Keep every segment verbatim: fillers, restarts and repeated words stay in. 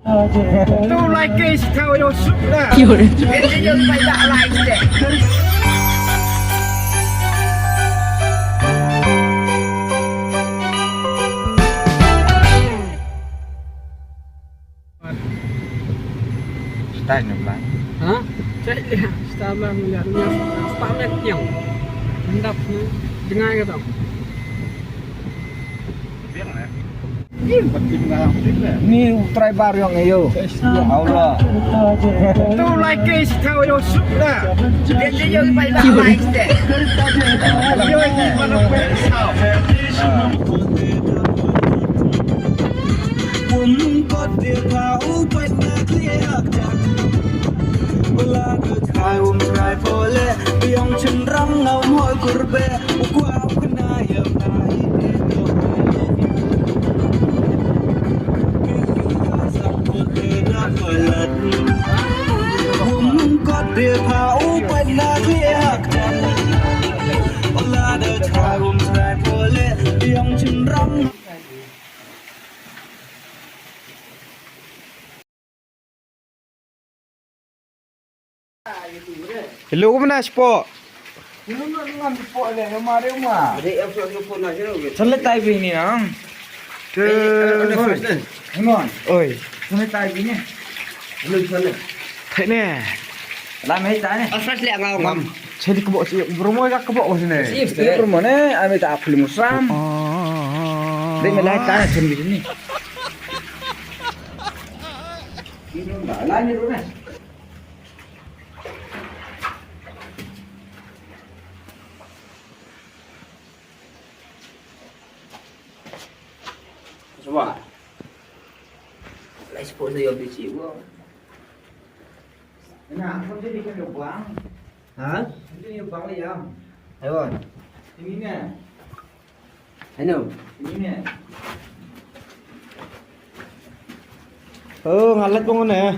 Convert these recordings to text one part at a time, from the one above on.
Tu like is kau yo suk na. Ki hore. Jadi dia pai tak like deh. Stai ne bla. Ha? Cek dia. Stai bla melihat nya. Stai met nyau. Hendap ni. Dengar kata. Ni u trai bar yong ayo. Allah. Tu like is kau yo suk na. Dia dia yo pai tak like deh. Yo pai tak like. Hello, kumno spo? Hello, ngam spo le, ma re ma. Chan le tai bi ni nang. Te. Mon. Oi. Chan le tai bi ni. Hello, chan le. Thai ne. La mai tai ne. Afras le ngau ngam. Chali kebo si bromo ka kebo ko sine. Bromo ne, ami ta phlim sam. Dei me lai tai chan bi ni. Ini ba lai ni ru ne. Cuba. Lai sepuluh saya beli cikgu. Nah, aku jadi kena buang. Ha? Jadi yang buang lah ya. Ayo. Ini ni. Hello. Oh, ngalat ko ngone.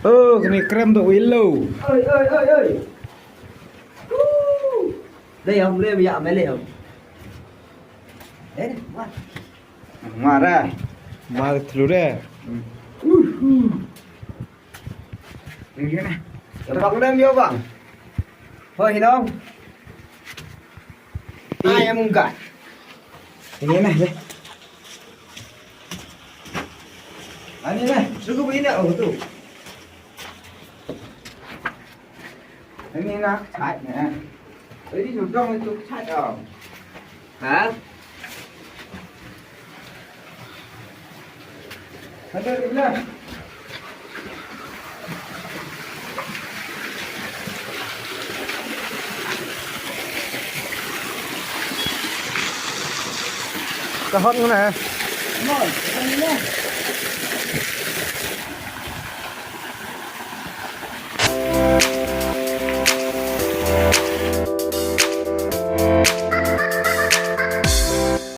Oh, kini krem tu willow. Oi, oi, oi, oi. Dei, om, le, ya, me, le, om. Dei, ma. Ma, ra. Ma, tlu, re. Ini na. Bang dem yo bang. Hoi hinong. Ai amung ka. Ini na le. Ani na, suku bina oh tu. Ini na, chat na. Ini sudah untuk chat oh. Ha? Ka hot ngana.